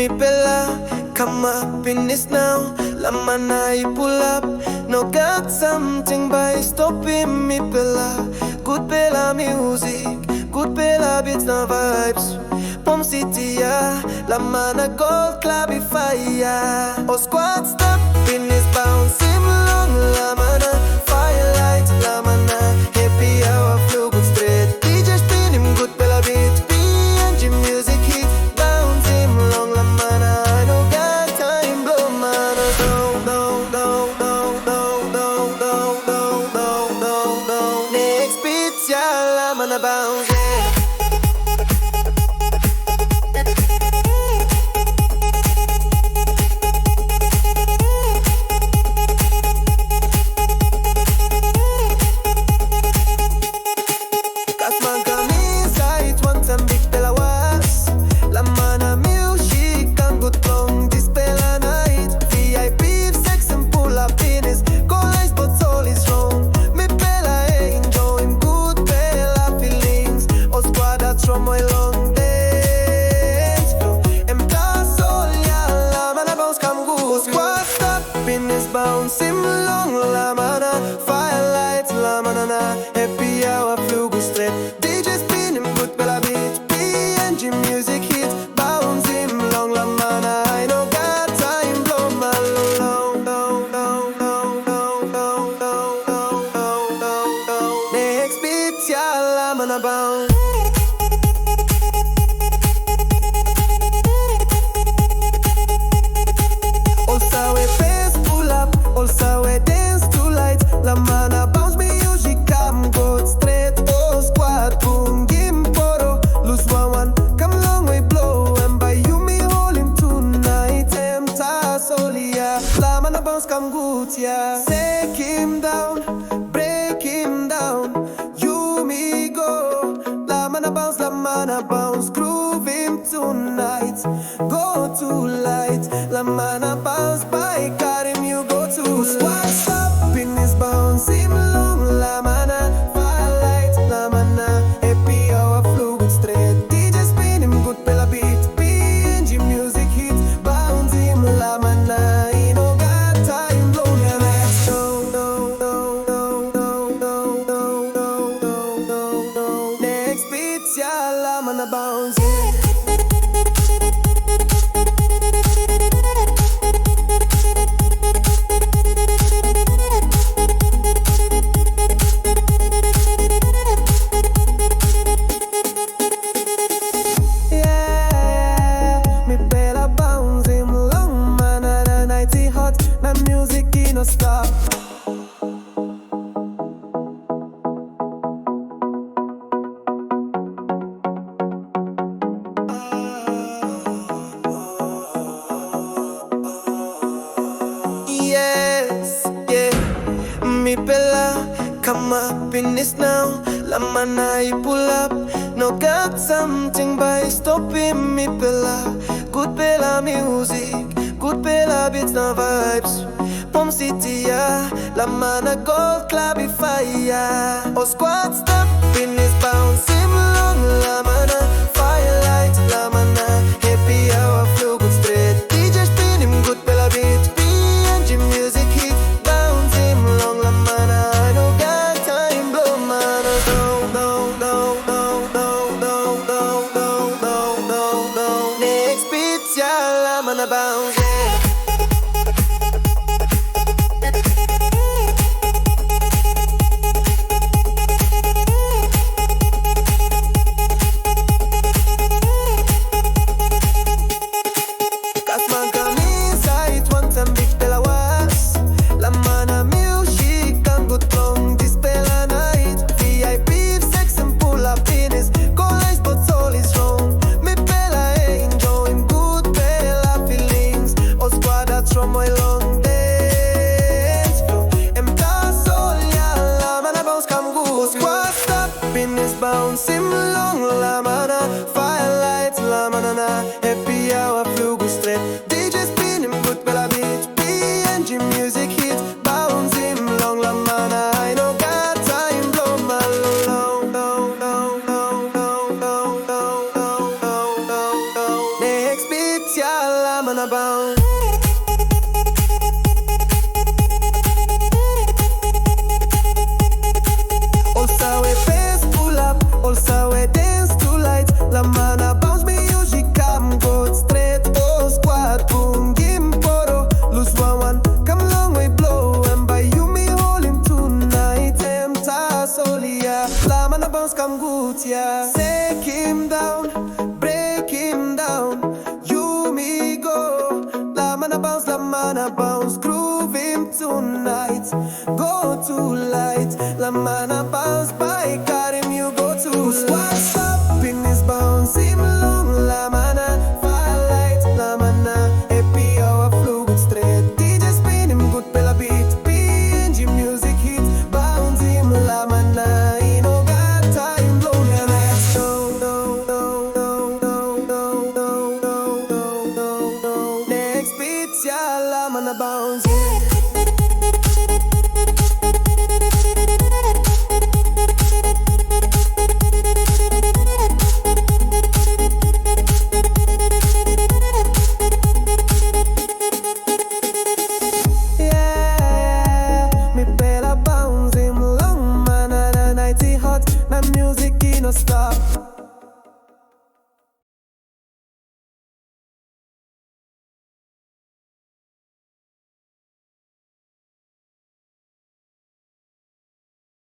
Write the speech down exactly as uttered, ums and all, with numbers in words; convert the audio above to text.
Mipela kamap pinis nau, lamana i pulap. No gat samting bai i stopim mipela. Gutpela musik, gutpela beats na vibes. Pom City ya, lamana Gold Club i fire. O squad stap pinis, bounce him long, lamana firelight, lamana happy hour, feel good straight. D J spinim gutpela beat, P N G music hit, bounce him long, lamana, I no gat time, blow mana, down, down, down, down. Next beat ya, lamana bounce, yeah. Kasman kam insait, wantaim bikpela was. Lamana music kam gut long dispela nait. V I P section pulap pinis, go lais but soul is strong. Mipela enjoyim gutpela feelings. O squad a tromoi long dance floor. Em tasol ya, lamana bounce kam gut. Squad stap pinis, bounce him long, lamana firelight, lamana na happy hour, feel good straight. D J spinim gutpela beat, P N G music hit, bounce him long, lamana, I no gat time, blow my long. Next beat ya, lamana bounce. Ol save fes pulap, ol save dance tonight. Lamana bounce music kam go straight. O squad bungim poro, lus wan wan, kam long we blow. Em bai yumi holim tonight. Em tasol ya, lamana bounce kam gut ya. Shake him down, break him down. Yumi go, lamana bounce, lamana bounce, groove him tonight. Go to light, lamana bounce, bai karim yu go to light. Squad stap pinis, bounce him long, lamana firelight, lamana happy hour, feel good straight. D J spinim gutpela beat, P N G music hit, bounce him, lamana, i no gat time, blow ya next. No, no, no, no. Next beat ya, lamana bounce, yeah. Yeah, mipela bounce him long, mana, na night i hot, na music i no stop. Yes, yeah. Mipela kamap pinis nau, lamana i pulap. No gat samting bai i stopim mipela. Gutpela music, gutpela beats na vibes. Pom City ya, lamana Gold Club i fire. O squad stap pinis, bounce him long, lamana firelight, lamana happy hour, feel good straight. D J spinim gutpela beat, P N G music hit, bounce him long, lamana, I no gat time, blow mana, down, down, down. Next beat ya, lamana bounce, yeah. Kasman kam insait, wantaim bikpela was. Lamana music kam gut long dispela nait. V I P section pulap pinis, go lais but soul is strong. Mipela enjoyim gutpela feelings. O squad a tromoi long dance floor. Em tasol ya, lamana bounce kam gut. O squad stap pinis, bounce him long, lamana firelight, lamana na happy hour, feel good straight. D J spinim gutpela beat, P N G music hit, bounce him long, lamana, I no gat time, blow mana long. Next beat ya, We fes pulap, ol save dance tonight. La mana bounce music kam go straight. O squad bungim poro, lus wawan, kam long we blow. Em bai yumi holim tonight. Em tasol ya, la mana bounce kam gut ya. Shake him down, break him down. Yumi go, la mana bounce, la mana bounce, groove him tonight. Go to light, la mana bounce, bai ka